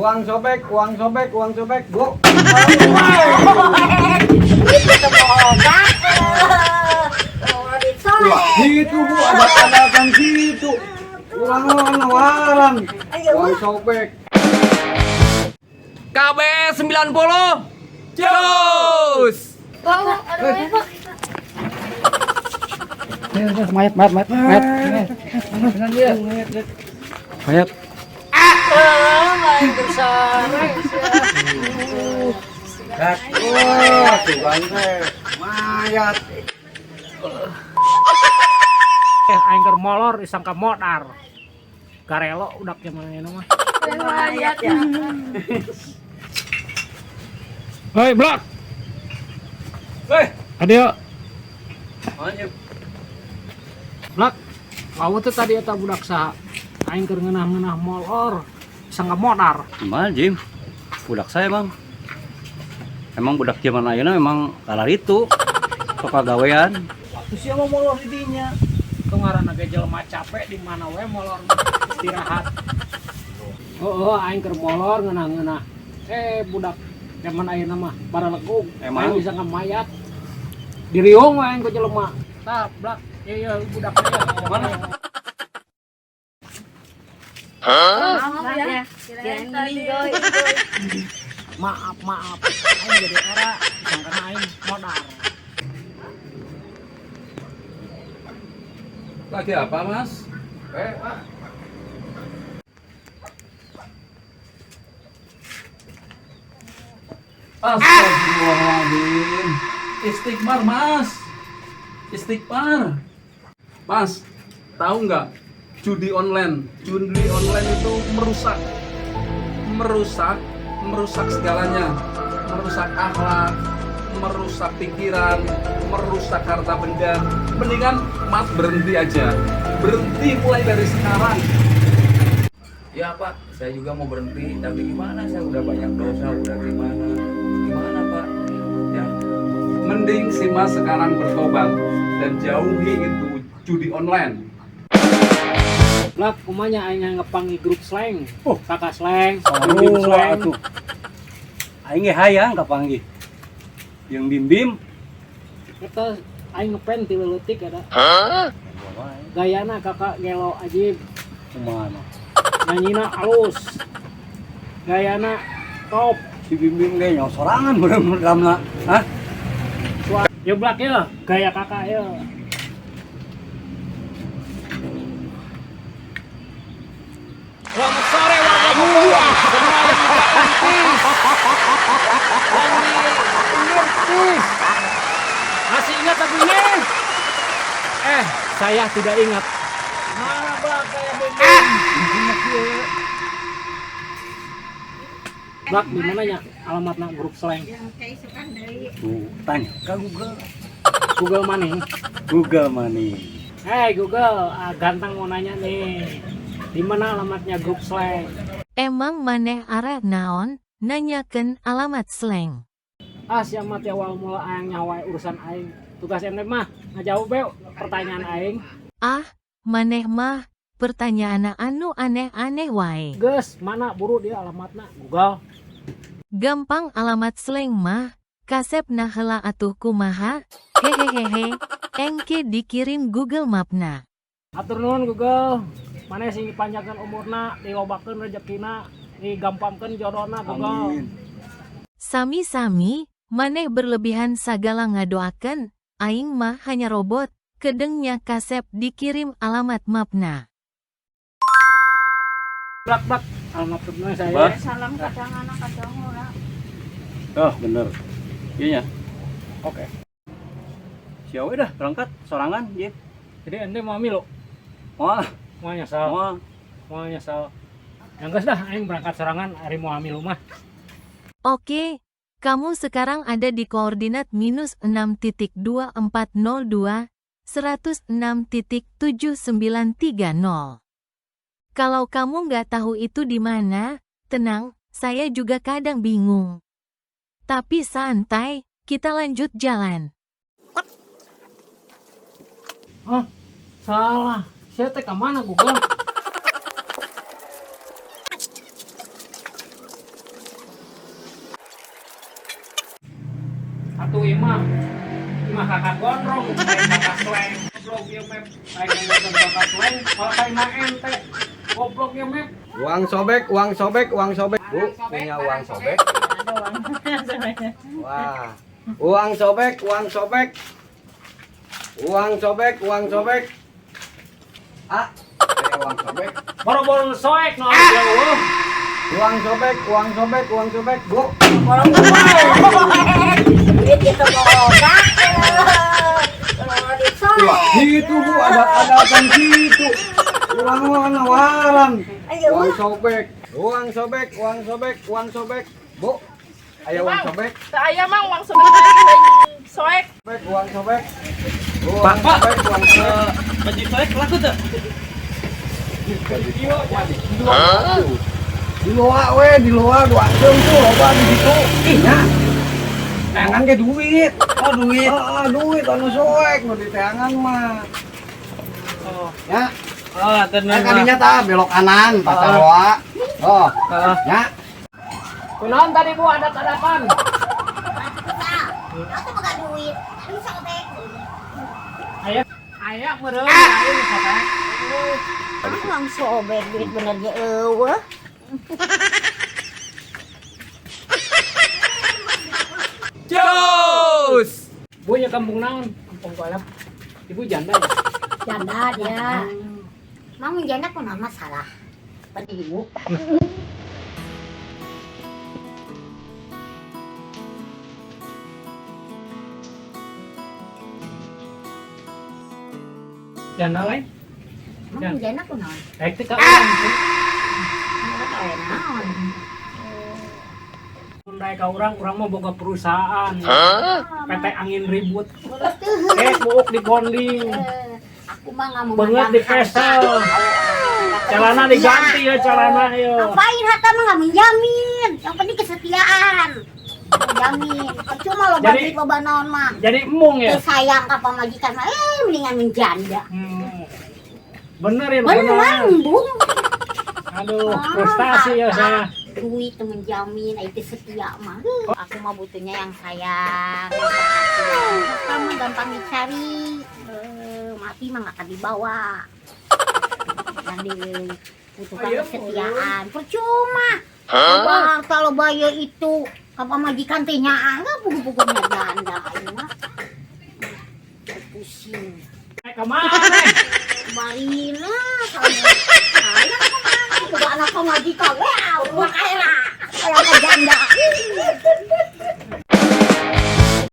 Uang sobek, uang sobek, uang sobek, Bu. Itu boga. Oh, Wah, ditoleh. itu Bu, abad-abadan situ. Uang nawaran. Uang sobek. KB 90. Cus. Pak, ada apa, Pak? Mayat, mayat, mayat, mayat. Mayat. Main bersama. Wah, tuh teh. Mayat. Aing keur molor disangka modar. Garelo udak zaman ayeuna mah. Mayat ya. Hei, Blak. Hei. Adio, Anjir. Blak. Wau teh tadi eta budak saha? Aing keur ngeunah-ngeunah molor disangka modar. Gimana, Jim? Budak saya, Bang. Emang budak zaman ayeuna memang kalar itu. Sok gawean. Waktu sia mah molor di dinya. Teu ngaranna ge jelema capek di mana we molor istirahat. Oh, aing keur molor ngeunah-ngeunah. Budak zaman ayeuna mah baralegug. Emang? Aing disangka mayat. Diriung we aing ku jelema. Tah, Blak. Ieu ieu budak ieu. Mana? Maaf ya. Kirain meninggoy. Maaf, maaf. Aing jadi era disangkana aing modar. Lagi apa, Mas? Pak. Astagfirullahaladzim. Istighfar, Mas. Istighfar. Mas, tahu nggak? Judi online. Judi online itu merusak. Merusak, merusak segalanya. Merusak akhlak, merusak pikiran, merusak harta benda. Mendingan Mas berhenti aja. Berhenti mulai dari sekarang. Ya Pak, saya juga mau berhenti, tapi gimana, saya udah banyak dosa, udah gimana? Gimana, Pak? Ya, Mending si Mas sekarang bertobat dan jauhi itu judi online. Blak, kumanya aing yang ngepangi grup slang. Oh. Kakak slang, Bim Bim Oh, slang. atuh. Aing ge hayang kapanggih. Yang Bim Bim. Eta aing ngepen ti leutik eta. Gayana kakak gelo ajib, Kumaha? Nanyina alus. Gayana top. Si Bim Bim ge nyawa sorangan bener ramna. Hah? Yo Blak ya, gaya kakak ya. Selamat sore warga Bogor. Kembali di Entis. Lagi. Masih ingat lagu ini? Saya tidak ingat. Mana Blak gaya Bim Bim? Blak, di mana ya alamatna grup slang? Tuh, tanya ke Google. Google Money. Google Money. Hey Google, ganteng mau nanya nih. Di mana alamatnya grup slang? Emang maneh arek naon, nanyakeun alamat slang? Ah, siapa mati awal mula aing nyawa urusan aing. Tugas ente mah ngajawab be pertanyaan aing. Ah, maneh mah, pertanyaan anu aneh-aneh wae. Geus, mana buru dia alamatna Google. Gampang alamat slang mah, kasep nah heula atuh kumaha, hehehehe, engke dikirim Google Mapna. Atur nuhun Google. Maneh sing dipanjangkeun umurna, dilobakeun rezekina, digampangkeun jodohna Google. Amin. Sami-sami, maneh berlebihan sagala ngadoakeun, aing mah hanya robot, kedengnya kasep dikirim alamat mapna. Blak blak alamat rumah saya. Bah. Salam kadang anak kadang ora. Oh, bener. Iya nya. Oke. Siapa dah berangkat sorangan, Jim. Jadi ente mau milu, Moal, mau nyesal, moal. Mau nyesal. Yang geus dah aing berangkat sorangan ari mau milu mah. Oke, kamu sekarang ada di koordinat minus 6.2402, 106.7930. Kalau kamu nggak tahu itu di mana, tenang, saya juga kadang bingung. Tapi santai, kita lanjut jalan. Hah? Salah. Saya teh ke mana Google? Atuh ieu mah. Imah kakak gondrong, lain kakak sleng. Goblok ieu mep. Lain ngomongkeun kakak sleng, malah ka imah ente. Goblok ieu mep. Uang sobek, uang sobek, uang sobek. Bu, punya uang sobek? Ada uang. Wah. Uang sobek, uang sobek. Uang sobek, uang sobek. Ah, ada uang sobek. Boro-boro soek nu jauh. Uang sobek, uang sobek, uang sobek. Bu, Duit itu boga. wah, gitu Bu, ada-adakan gitu. Uang uang waran. Uang sobek, uang sobek, uang sobek, uang sobek. Bu, ayo uang sobek. Saya mah uang sobek soek. Sobek, uang sobek. Uang sobek, uang sobek. Baju soek laku tuh. Di loa we, di loa dua jam tuh loba di situ. Ih, nya. Teangan ke duit. Oh, duit. Ah, duit anu soek nu di teangan mah. Oh. Ya, Oh, tenang. kan kadinya tah belok kanan pasar loa. Oh, ya. Kunaon tadi Bu adat-adatan? Aku boga duit. Aduh sobek. Aya aya meureun aing sobek. Uang sobek duit bener ge eueuh. Jos! Bu nya kampung naon? Kampung Koyap. Ibu janda ya? Janda dia. Mang janda kunaon masalah? Penting ibu. Janda lain? Mang janda kunaon? Rek teh ka urang. Aya naon? Mun daek ka urang, urang mah boga perusahaan. PT Angin Ribut. Eh, buuk di bonding. Aku mah nggak mau Banget di pesel. Celana diganti ya celana ya. Ngapain harta mah nggak menjamin. Yang penting kesetiaan. Menjamin. Percuma lo Jadi- duit loba naon mah. Jadi embung ya. Teu sayang ka pamajikan mah mendingan menjanda. Bener ya, Bener bener. embung. Aduh, frustasi ya saya. Duit tuh menjamin, itu setia mah. Aku mah butuhnya yang sayang, yang perhatian. Harta mah gampang dicari. Mati mah nggak akan dibawa. Yang dibutuhkan kesetiaan. Percuma. Loba harta loba ya itu. Apa majikan teh nyaah nggak pugu-pugunya janda aing mah. Pusing. Kemana? Barina, sayang kemana? Boga anak pamajikan, wah, rumah kaya.